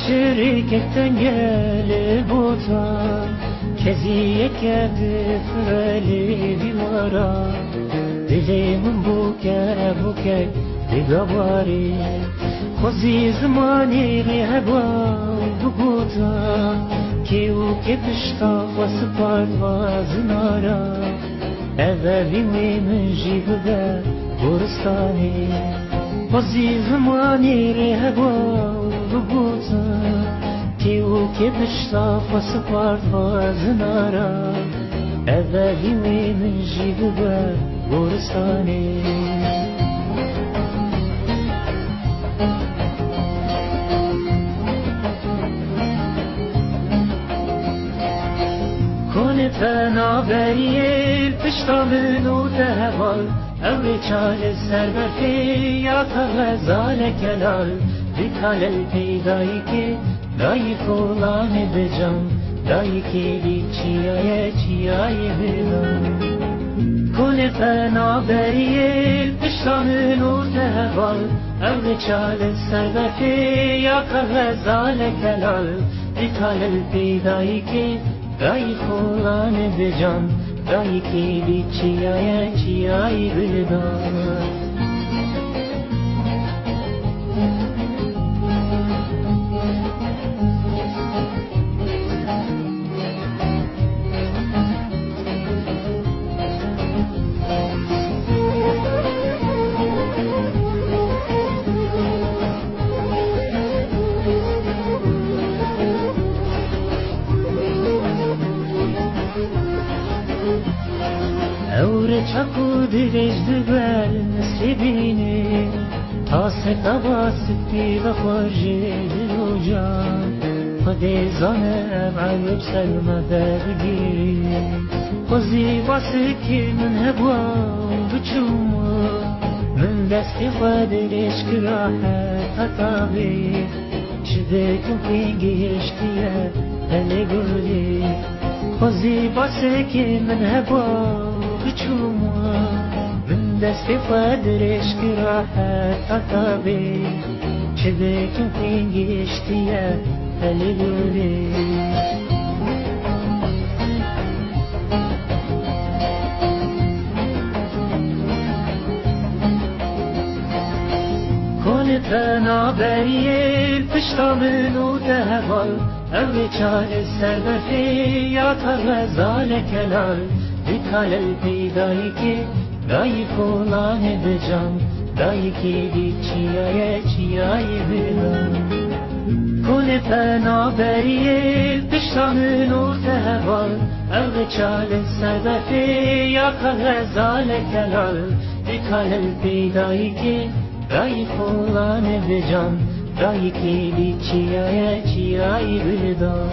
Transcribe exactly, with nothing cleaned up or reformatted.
Çirêkek tenge li bota, keziyeke difire li vî wara. Dilê min bûke bûke diga barê. Xwezî zimanê rê heba û bigota, kê û kê pişta xwe spard va zinara. Ev evî wê min jî bibe goristanê. Xwezî zimanê rê heba û bigota, kê û kê pişta xwe spard va zinara. Ev evî wê min jî bibe goristanê. Konê penaberiyê li pişta min û te heval, ew rêça li ser berfê ya te xezaleke lal, dikale li pey dayikê, dayik olanê bi can, dayikê vî çiyaye çiyayê bi can. Konê penaberiyê li pişta min û te heval, ew rêça li ser berfê ya te xezaleke lal, dikale li pey dayikê, dayik olanê bi can, dayikê vî çiyaye çiyayê bi can. Ew rêça ku dirêj dibe li Nisrîbînê, tasê tava spî vexwe jê dil û can. Xwedê zane ev eyb ser me dergîrî. Xwezî basikê min hebûa û biçûma, min destê xwe dirêj kira heta tavê. Çidik û xwîn gihiştiye pelê gulê. Xwezî basikê min hebûa û biçûma, min destê xwe dirêj kira heta tavê. Çidik û xwîn gihiştiye pelê gulê. Konê penaberiyê li pişta min û te heval, ew rêça li ser berfê ya te xezaleke lal, dikale li pey dayikê, dayik olanê bi can, dayikê vî çiyaye çiyayê bi can. Konê penaberiyê li pişta min û te heval, ew rêça li ser berfê ya te xezaleke lal, dikale li pey dayikê, dayik olanê bi can, dayikê vî çiyaye çiyayê bi can.